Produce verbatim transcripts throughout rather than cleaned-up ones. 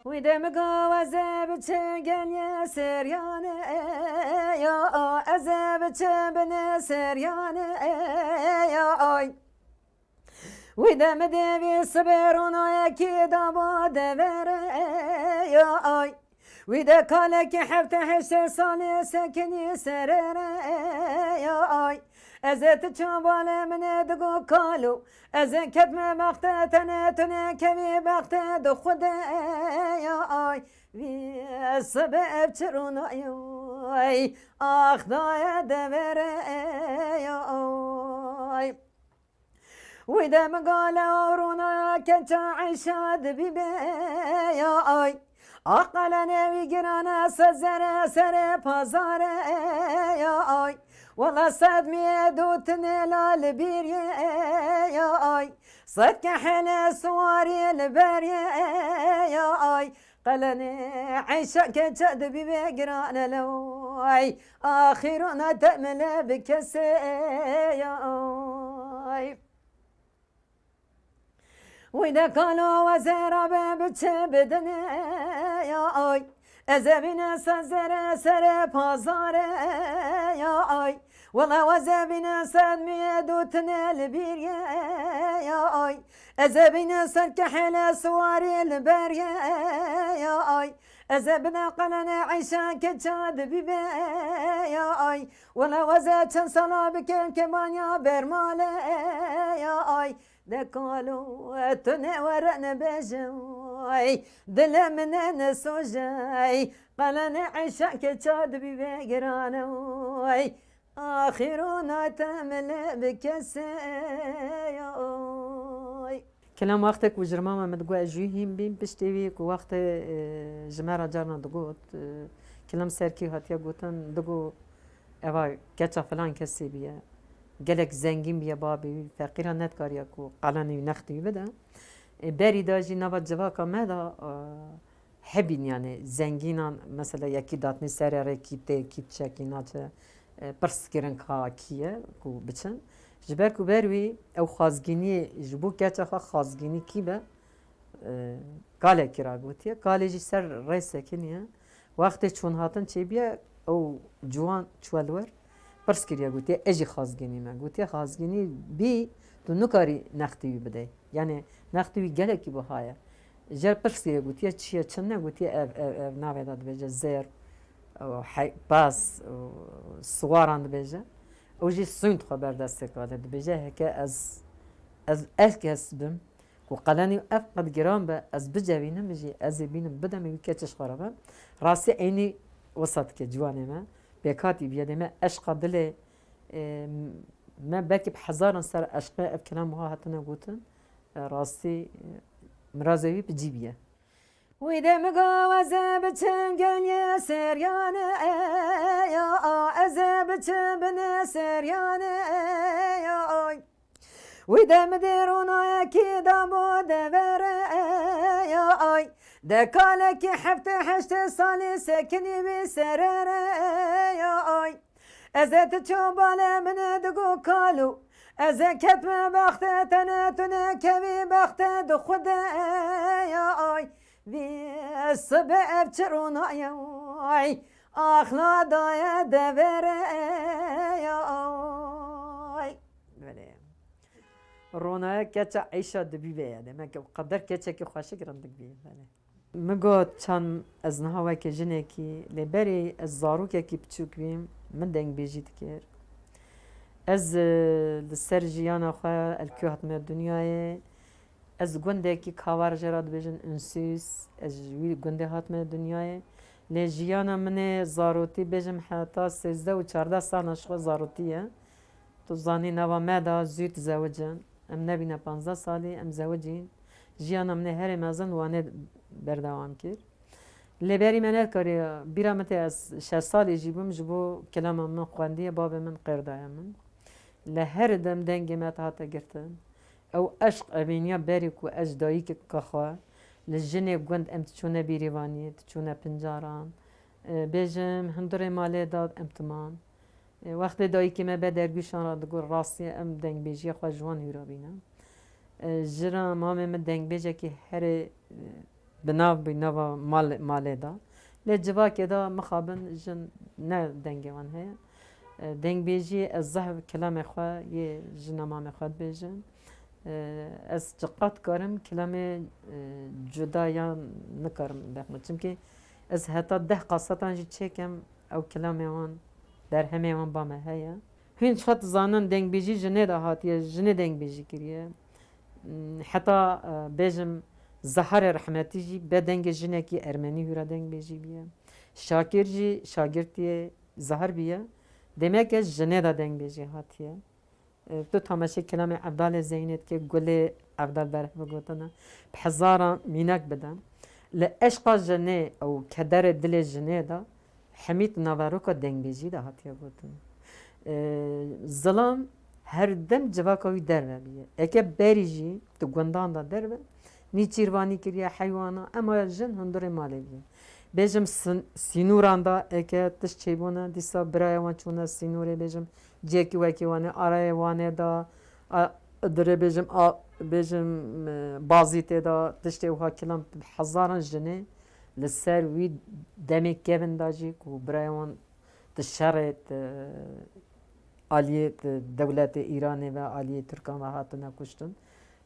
Wî demga ez ê biçim geliyê Seryanê, ya, ez ê biçim binê Seryanê, ya, ay. Wî demê dê vî sibê ronayekî daba devere, ya, ay. Wî de kalekî hefte heştê salê sekinî serere, ya, ay. Ez ê tu çavalê min ê digo kalo, ez ê ketme bexte tenê tu nêkevî bexte di xwe de, ya, ay. Vî sibê ev çi ronayê, ay, ax daye devere, ya, ay. Wî de min gale ronaya keça Eyşa dibî be, ya, ay. Aqelenê wî girane sezere serê pazare, ya, ay. Wela sed miyê dûtinê la li bîr ye, ya, ay. Sed kehêlê siwarî li ber ye, ya, ay. Qelenê Eyşa keça dibî be girane leway. Axîrona temile bi kesê, ya, ay. Wî de kalo wezera be biçe bidine, ya, ay. Ez ê bîne sezere serê pazare, ya, ay. Wela weze bîne sed miyê dûtinê li bîr ye, ya, ay. Ez ê bîne ser kehêlê siwarî li ber ye, ya, ay. Ez ê bide qelenê Eyşa keça dibî be, ya, ay. Wela weze çend sala bikim kemanya bermale, ya, ay. De kalo tu ne were nebêje, ay. Dilê min e nesoje, ay. Qelenê Eyşa keça dibî be girane, ay. Axîrona temile bi kesê, ya, ay. Kilam wextek û ji rima me min digot ez jû hîn bîm, piştê wî ku wextê, e, ji me re carna digot, e, kilam serkî hatiye gotin, digot, eva keça filan kesê bîye, gelek zengîn bîye babê wî, feqîra nedikariye ku qelenê wî nextê wî bide. E, berî de jî nava civaka me de, e, hebîn, yanî zengînan, mesela yekî datnî serê rê kî tê, kî diçe, kî naçe, e, pirs kirin ka kî ye ku biçin. Ji ber ku ber wî ew xwazgîniyê, ji bo keça xwe xwazgînî kî be, e, kalekî ra gotiye. Kalê jî ser rê sekiniye. Wextê çûn hatin çêbiye, ew ciwan çûye li wir. Pirs kiriye, gotiye, ez jî xwazgînî me. Gotiye, xwazgînî bî, tu nikarî nextî wî bidey. Yanî nextî wî gelekî biha ye. Jer pirs kiriye, gotiye, çi ye, çi ne? Gotiye, ev, ev, ev navê de dibêje zêr, û hey-, pas, û siwaran dibêje. Ew jî sûnd xwe ber destê kalê dibêje, heke ez, ez, ez kes bim, ku qelenî ev qet giran be, ez bicevînim jî, ez ê bînim, bidemê wî keçê ji xwe re be. Rastî eynî wisa dike ciwanê me. Pêkhatî bîye dê me eşqa dilê, e, me belkî bi hezaran ser eşqê ev kilam wiha hatine gotin. E, rastî, e, mirazê wî bi cî bîye. Wî de min got ez ê biçim geliyê Seryanê, ya, ez ê biçim binê Seryanê, ya, ay. Wî de min dê ronayekî dabo devere, ya, ay. De kalekî heftê heştê salî sekinî wî serere, ya, ay. Ez ê tu çavalê min ê digo kalo, ez ê ketme bexte tenê tu nêkevî bexte di xwe de, ya, ay. Vî sibê ev çi ronayê, ay. Axla daye devere, ya, ay. Belê. Ronaya keça Eyşa dibî be ye. Demek ki qeder keçekî xweşik rindik bî. Belê. Min got, çand ez niha weke jinekî, lê berê ez zarokekî piçûk bîm, min dengbêjî dikir. Ez, e, li ser jiyana xwe, elkû hatime dinyayê, ez gundekî Kavar jê re dibêjin Unsûs, ez ji wî gundê hatime dinyayê. Lê jiyana min ê zarotî bêjim heta sêzdeh û çardeh sala ji xwe zarotî ye. Tu zanî nava me de zû dizewicin. Em nebîne panzdeh salî, em zewicîn. Jiyana min ê herê mezin Wanê berdewam kir. Lê berî me nekariye, bîra min tê ez şeş salî jî bûm, ji bo kilama min xwendiye, babê min qêr daye min. Li her dem dengê me hate girtin. Ew eşq evîniya berî ku ez ji dayikeke xwe, li jinê gund em diçûne bîrîvaniyê, diçûne pincaran. E, bêjim, hundirê malê de em diman. E, wextê dayikê me be dergûşan re digot, rastî ye em dengbêjiya xwe ji wan hûra bîne. E, jina mamê min dengbêjekî herê, e, Bi nav bû nava mal-, malê de. Lê civakê de mixabin jin ne dengê wan heye. E, dengbêjiyê ez zehf kilamê xwe yê jina mamê xwe dibêjim. E, ez çiqas karim kilamê, e, cuda yan nikarim bexme. Çimkî ez heta deh kasetan jî çêkem, ew kilamê wan, berhemê wan ba me heye. Hûn jixwe dizanin dengbêjî jinê de hatiye, jinê dengbêjî kiriye. Hmm, heta, e, bêjim Zeharê Rehmetî jî be dengê jinekî ermenî hûra dengbêjî bîye. Şakir jî şagirtiyê Zehar bîye. Demek e jinê de dengbêjî hatiye. E, tu tamaşê kilamê Evdalê Zeynê dikê, Gulê Evdal Berh bi gotine, bi hezaran mînak bide. Li eşqa jinê û kederê dilê jinê de hemî di naveroka dengbêjî de hatiye gotin. E, zilam her dem civaka wî derve bûye. Eke berî jî di gundan de derve, nîçîrvanî kiriye heywana, ema jin hundirê malê bûye. Bêjim sin-, sînoran de eke tişt çêbûne, dîsa biraya wan çûne sînorê, bêjim cihekî wekî Wanê, arayê Wanê de, a, dirê bêjim, a, bêjim, e, Bazîtê de, tiştê wiha kilam bi hezaran jinê li ser wî demê kevin de jî ku biraya wan di şerê, di aliyê, di dewletê Îranê ve aliyê Tirkan ve hatine kuştin.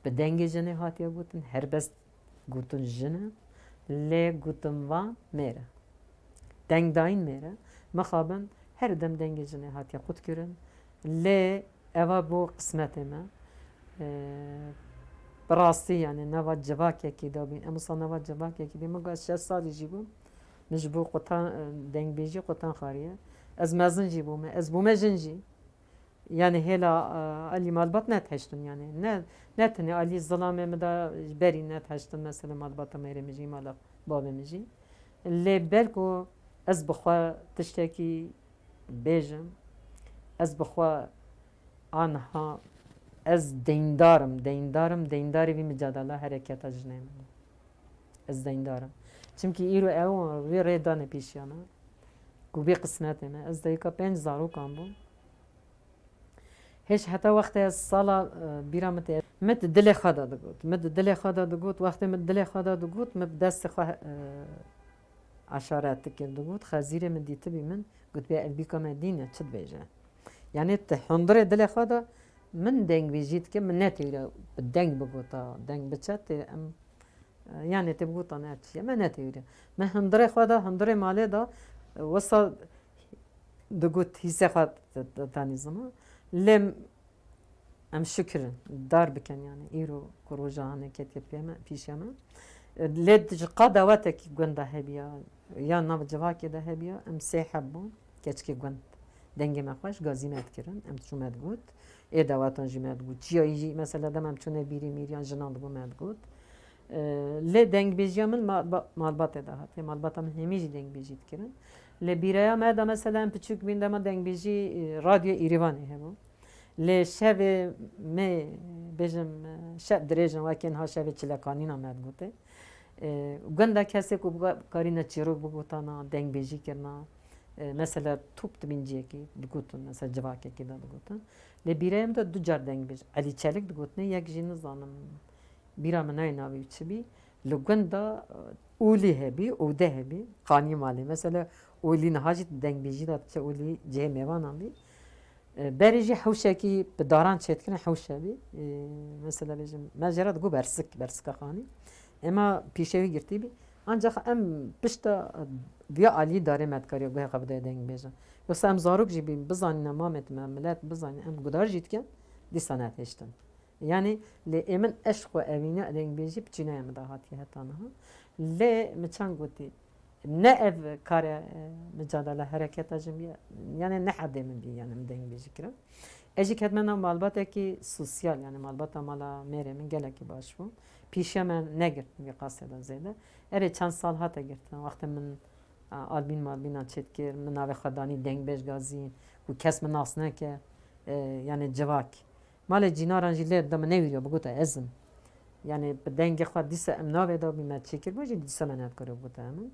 Bi dengê jinê hatiye gotin, helbest gotin jin e, lê gotin va mêr e. Deng dayîn mêr e. Mixabin her dem dengê jinê hatiye qutkirin. Lê eva bû qismetê me. Ee, bi rastî, yani, nava civakekî de bîn. Em wisa nava civakekî de, min got şeş salî jî bûm. Min ji bo qutan, e, dengbêjî qutan xwariye. Ez mezin jî bûme. Ez bûme jin jî. Yani hêla, e, alî malbat netihiştin yani. Ne, ne tenê alî zilamê min de berî netihiştin, mesela malbata mêrê min jî, mala bavê min jî. Lê belko ez bi xwe tiştekî bêjim, ez bi xwe aniha ez deyndar im, deyndar im, deyndarê vî micadala hereketa jinê min im. Ez deyndar im. Çimkî îro ew wê rê dane pêşiya me. Ku bê qismetê me. Ez dayika pênc zarokan bûm. Hêj heta wextê ez sala, e, bîra min tê. Min di dilê xwe de digot. Min di dilê xwe de digot. Wextê min di dilê xwe de digot, min bi destê xwe, e, eşaret dikir. Digot, Xezîrê min dîtibî min. Gotibî, ev bîka me dîn e, çi dibêje? Yani tu hundirê dilê xwe de, min dengbêjî dike, min netêwîre bi deng bigota, deng biçe tê em, e, yani tê bigota ne çi ye, me netêwîre. Me hundirê xwe de, hundirê malê de, e, wisa digot hîsê xwe t-, t-, tanî zima. Lê em şikir in, dar bikin yani, îro ku roja hanê ketiye pê me, pîşiya me. Lê ji qa dawetekî gund de hebiya, ya nav civakê de hebiya, em sê heb bûn, keçikê gund. Dengê me xweş, gazî me dikirin, em diçû me digot. Ê dawetan jî me digot. Çiyayî jî, mesela, dem em çûne bîrî mîriyan jinan digot, me digot. Ee, lê dengbêjiya min ma-, ba-, malbatê de hatiye. Malbata min hemî jî dengbêjî dikirin. Lê bîreya me de, mesela, em piçûk bîn dema dengbêjî, e, radyoya Îrîvanê hebû. Lê şevê me, bêjim, e, şev dirêjin wekên ha şevê çilekanîna me digote. E, gunda kesê ku biga-, karîne çîrok bigotana, dengbêjî kirina, e, mesela top dibîn ciyekî digotin, mesela civakekî de digotin. Lê bîreya min de du car dengbêj, Elî Çelik digotine, yek jî nizanim, bîra min nayê navê wî çi bî. Li gund de, e, olî hebî, ode hebî, qanî malê. Mesela olî niha jî dengbêjî de diçe, olî cihê mêvanan bî. E, berê jî hewşekî bi daran çêdikine hewş hebî. E, mesela bêjim, me jê re digot bersik, bersika qanî. Ema pîşe wî girtî bî. Ancax em pişta viya alî darê me dikariya guhê xwe bidayê dengbêjan. Yoksa em zarok jî bîn, bizanîne mamê me, milet bizanîne, em gudar jî dikin, dîsa netihiştin. Yani lê ê min eşq û evîna dengbêjî piçînaya min de hatiye heta niha. Lê min çend gotî, ne ev kare, e, micadala hereketa jin bî, yani ne hedê min bî, yani min dengbêjî kirin. Ez jî ketime nav malbatekî sosyal, yani malbata mala mêrê min gelekî baş bû. Pîşiya me negirt vî qasê de zêde. Erê çend sal hate girtin, wextê min, a, albîn malbînan çêdikir, min navê xwe danî dengbêj gazî, ku kes min nas neke, e, yani civak. Malê cînaran jî lê de min newîriya, bigota ez im. Yani bi dengê xwe dîsa em navê da bî me çêkir, bû jî dîsa me nedikariya bigota em in.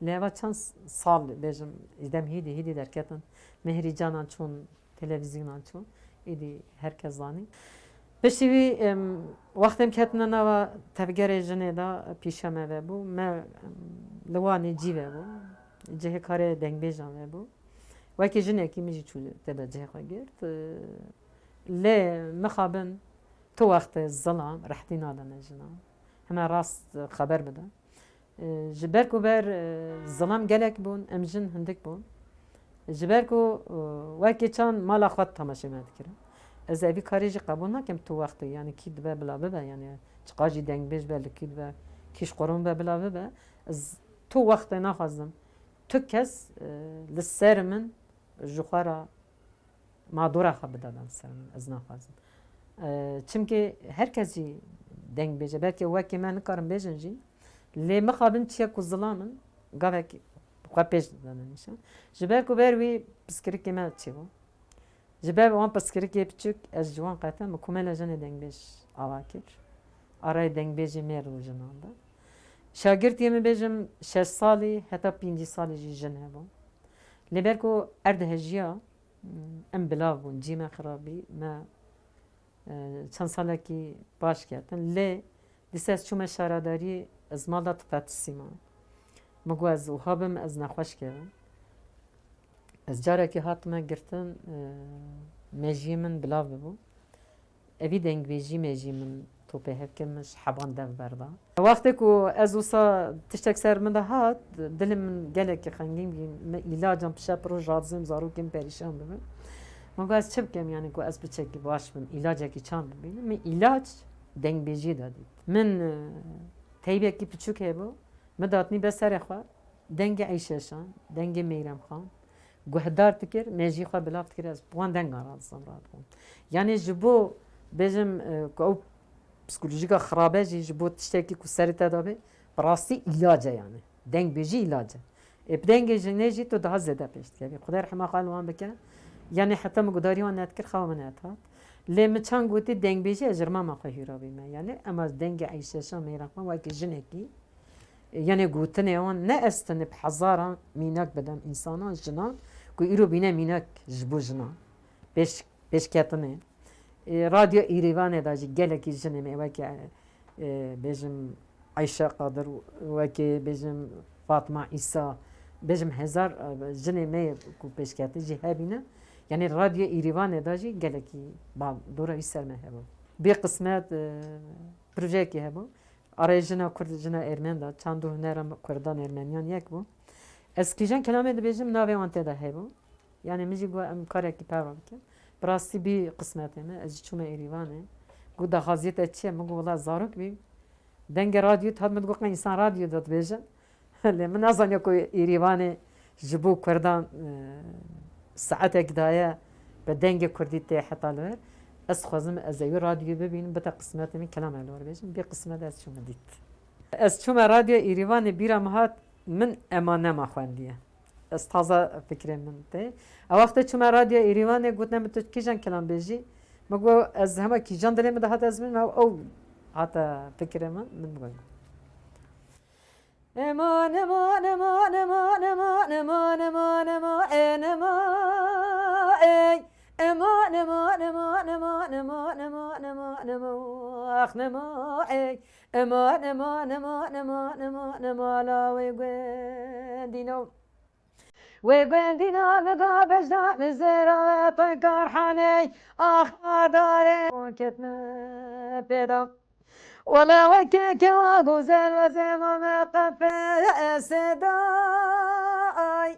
Lê eva çend sal bêjim, ji dem hîdî, hîdî derketin, Mehrî Canan çûn, televîzyonan çûn, îdî her kes zanî. Piştî wî, em, wextê em ketine nava tevgerê jinê de pîşe me vebû. Me, em, li Wanê cî vebû. Cihê karê dengbêjan vebû. Wekî jinekî min jî çû tê de cihê xwe girt. E, lê mixabin tu wextê zilam rehtî nadine jinan. Heme rast xeber bide. E, ji ber ku ber, e, zilam gelek bûn, em jin hindik bûn. Ji ber ku, e, wekî çand mala xwe temaşê me dikirin. Ez evî karî jî qebûl nakim tu wextê, yani kî dibe bila bibe, yani çiqa jî dengbêj be, li kî dibe, kî ji qurûn be bila bibe. Ez tu wextê naxwazim tu kes, e, li ser min ji xwe re ma dora xwe bide ben ser min, ez naxwazim. E, çimkî her kes jî dengbêj e, belkî wekî me nikarin bêjin jî, lê mixabin çiye ku zilam in, gavek xwe pêş didane nîşan. Ji ber ku ber wî piskirikê me çêbû. Ji ber wan piskirikê piçûk ez ji wan qetim, min komela jinê dengbêj ava kir. Arayê dengbêjê mêr û jinan de. Şagirtiyê min bêjim şeş salî heta pêncî salî jî jin hebû. Lê ber ku erdhejiya, em bilav bûn, cî me xirab bî, me, e, çend salekî baş ketin. Lê dîsa ez çûme şaradariyê, ez mal da tiqetisî ma. Min got ez wiha bim, ez nexweş kevim. Ez carekî hatime girtin, e, mejiyê min bilav bibû. Evî dengbêjî mejiyê min topê hev kir, min ji heban dev berda. Wextê ku ez wisa tiştek ser min de hat, dilê min gelekî xengîn bî. Min îlacan bi şev roj radizêm zarokên perîşan bibin. Min got ez çi bikim, yani ku ez piçekî baş bim, îlacekî çand bibînim. Min îlac dengbêjiyê de dît. Min, e, teybekî piçûk hebû. Min datnî be serê xwe, dengê Eyşe Şan, dengê Meyrem Xan guhdar dikir, mejî xwe bilav dikir, ez bi wan dengan radizam radibûm. Yanî ji bo, bêjim, e, ku ew psikolojîka xirabe jî ji bo tiştekî ku serê te de bê, bi rastî îlac e yani. Dengbêjî îlac e. Ê bi dengê jinê jî tu daha zêde pêş dikevî. Xwedê rehma xwe li wan bike. Yanî heta min gudarî wan nedikir, xewa min nedihat. Lê min çend gotî dengbêjî, ez ji rima me xwe hîra bîme. Yanî ema dengê Eyşe Şan, Meyrem Xan wekî jinekî, yanê gotinê wan ne ez tenê bi hezaran mînak bidem însanan, jinan ku îro bîne mînak ji bo jinan pêş, pêşketinê. E, Radyo Îrîvanê de jî gelekî jinê me weke, e, bêjim Ayşe Qadir, weke bêjim Fatma Îsa, bêjim hezar, e, jinê me ku pêşketin jî hebîne. Yanî Radyo Îrîvanê de jî gelekî ba dora wî ser me hebû. Bê qismet, e, projeyekî hebû. Arê jina Kurd, jina Ermen de, çand û hunera Kurdan Ermeniyan yek bû. Ez kîjan kelamê dibêjim, navê wan tê de hebû. Yani min jî got em karekî peva bikin. Bi rastî bî qismetê me, ez jî çûme Êrîvanê. Got daxwaziyê te çi ye? Min got wela zarok bîm. Dengê radyoyê dihat, min digot qey însan radyoyê de dibêjin. Lê min nezaniya ku Êrîvanê ji bo Kurdan, e, saetek daye bi dengê Kurdî tê heta li vir. Ez dixwazim ez ê wî radyoyê bibînim, bite qismetê min, kelamê li wir bêjim. Bê qismet ez çûme dît. Ez çûme radyo Êrîvanê, bîra min hat, min ema nema xwendiye. Ez taze fikrê min tê. Ew wextê çûme radyo Êrîvanê, gotine min tu kîjan kelam bêjî? Min got ez hema kîjan dilê min de hate ez bînim, ew, ew hate fikrê min, min got. Ema, nema, nema, nema, ê, nema, ey. Ema, nema, nema, nema, ax, nema, ey. Ema, nema, nema, la wê guendîno. Wê guendîna min da bejna min zêra we pekarhaney. Ax, adarê. Ketme pêda. Wele weke kewa gozel ve zema me qefese da ay.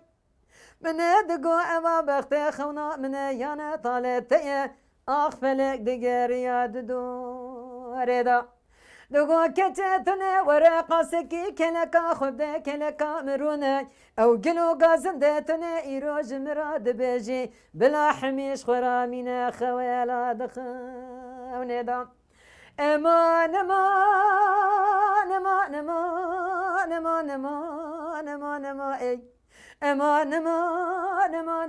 Min ê digo eva bextê xewna min e, yane talê te ye. Ax felek digeriya di dorê da. Digo keçê tune were qasekî keleka xwe bide keleka min rûne. Ew gil û gazin de tune îro ji min ra dibêjî. Bila hemîş xwe ra mîne xewela dixewne da. Ema, nema, nema, ey. Ema, nema, nema,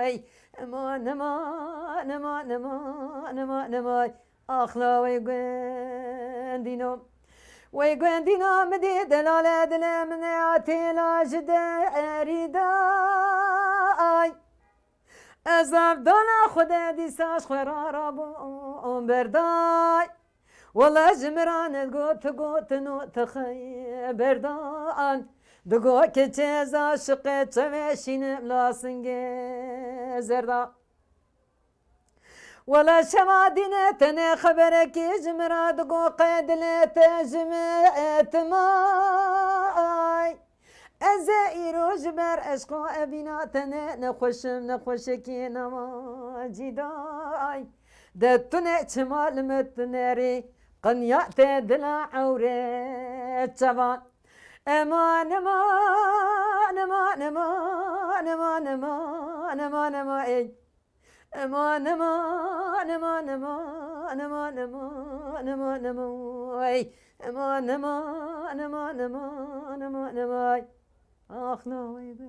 ey. Ema, nema, nema, ey. Ax la wey guendîno. Wey guendîno min dî delale dilê min e, atîla ji derî da. Ay. Ez ev dana xwe de dîsa ji xwe ra rabûm berday. Wele ji min re ne got, gotin û tixey berdan. Digot keçê ez aşiqê çavê şînim la singê zerda. Wele şeva dîne tenê xeberekî ji min re digot qey dilê te ji min timay. Ez ê îro ji ber eşqa evîna tenê nexweşim, nexweşekî nema cîday. De tune çima li min tunerî, qinya te dila ewrê çavan. Eman, eman, eman, eman, ey. Eman, eman, eman, ey. Eman, eman, eman, eman, eman, eman, eman, ay. Ax, lawê be.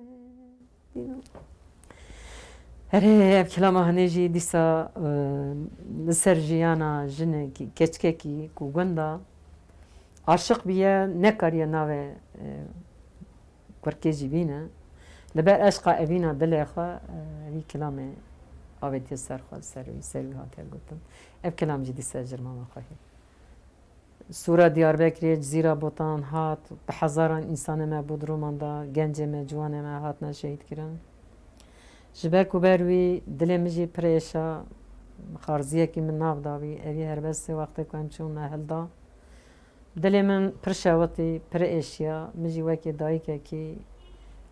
Erê, ev kilama hinê jî dîsa, e, li ser jiyana jinekî, keçikekî ku gunda aşiq bûye, nekariye navê, e, kurkê jî bîne. Li ber eşqa evîna dilê xwe, e, vî kilamê avêtiye ser xwe, ser wî, ser wî hatiye gotin. Ev kilam jî dîsa ji mama xwe heye. Sûra Diyarbekirê, Cizîra Botan hat, bi hezaran însanê me Bodruman de, gencê me, ciwanê me hatine şehîd kirin. Ji ber ku ber wî dilê min jî pir êşa, xarziyekî min nav da wî, evî helbestê wextê ku em çûn me hilda. Dilê min pir şewitî, pir êşiya, min jî wekî dayikekî,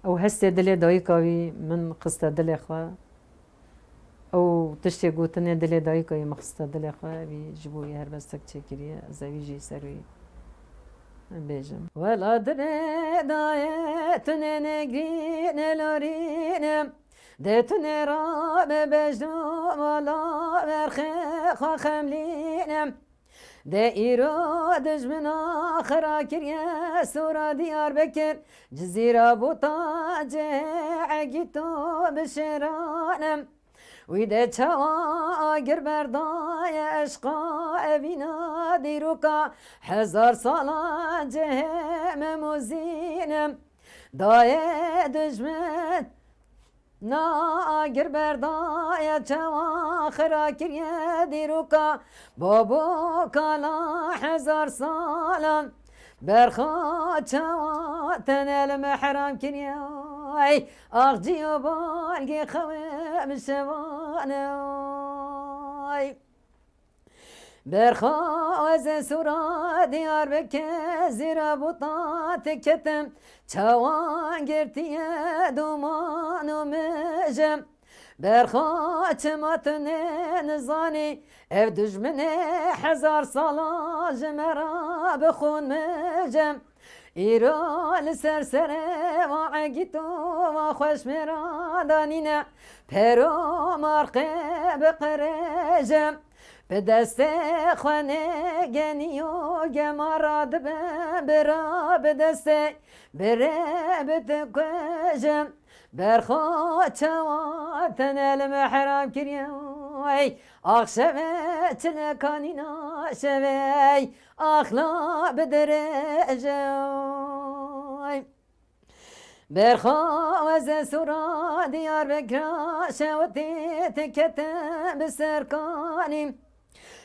ew hestê dilê dayika wî min xiste dilê xwe. Ew tiştê gotinê dilê dayika wî min xiste dilê xwe, wî ji bo wî helbestek çêkiriye, ez ê wî jî ser wî bêjim. Wela dibê dayê tune negrîne lorîne, de tune rabe bejdo wala verxê xwe xemlîne. De îro dijmina xira kiriye, Sora Diyarbekir, Cizîra Bota cihê Egîto bi şêran e. Wî de çawa agir berdaye eşqa evîna dîroka hezar sala cihê Memozîn e. Dayê dijmin Na agir berdaya çawa xira kiriye dîroka babo kala hezar salan. Berxa çawa tenel me heram kiriye. Ay, ax ciyo balgê xewe min şevan e. Ay. Berxa ez ê sura Diyarbekir zîra bûta tiketim, çawan girtiye duman û mijim. Berxa çima tu nê nizanî, ev dijminê hezar sala ji me re bi xûn mijim. Îro li ser serê va egîto va xweş mêra danîne, pero marqê bi qirêjim. Bi destê xwe nêgeniyo gemara dibe bira, bi destê birê bi tu kujim. Berxo çawa tenel me heram kiriye, ey axşeme çile kanîna şevey. Axla bi dirêj e. Berxo ez ê sura Diyarbekira şewitî tiketim bi serkanî.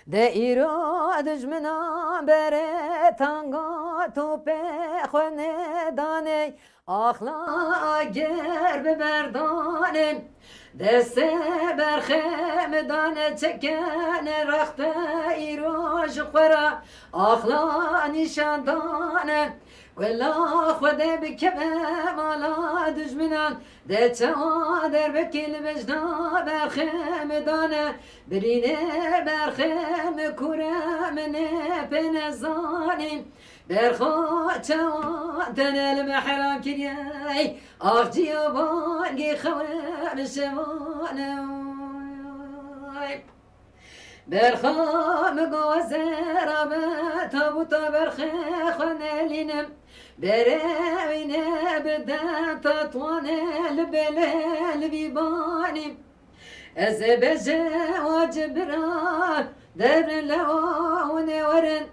De îro dijmina berê tanga topê xwe nêdanê. Axla agir bi berdanê. Destê berxê min dane çekene rexte îro ji xwe re axla nîşan dane. Wela Xwedê bikeve mala dijminan, de çawa derbekê li bejna berxê min dane. Birînê berxê min kure min ê pê nezanîn. Berxo çawa tenel me heram kiriye, ax ciya bangê xewe min şevan e. Berxa min go ez ê rabe tabûta berxê xwe nelînim. Berê wî nebide ta twanê li bêlê li vî banî. Ez ê bêje wa cibira derin lewa hûn ê werin.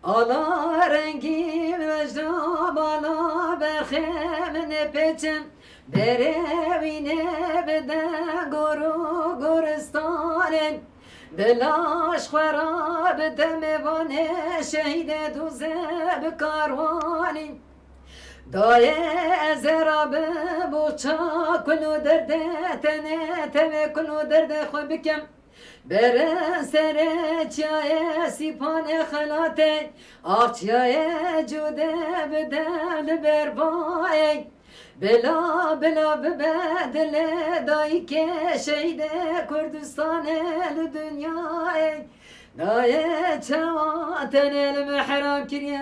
Ala rengî min vejda bala berxê min ê pêçin. Berê wî nêbide gor û goristanê, bi laş xwe rabide mêvanê şehîdê dûzê bi karwanî. Dayê ez ê rabim boça kul û derdê tenê, tevê kul û derdê xwe bikim. Berin serê çiyayê Sîpanê xelatê, ax çiyayê Cûdê bide li ber bayê. Bila bila bibe dilê dayikê şehîdê Kurdistanê li dinyayê. Dayê çawa tenê li me heram kiriye.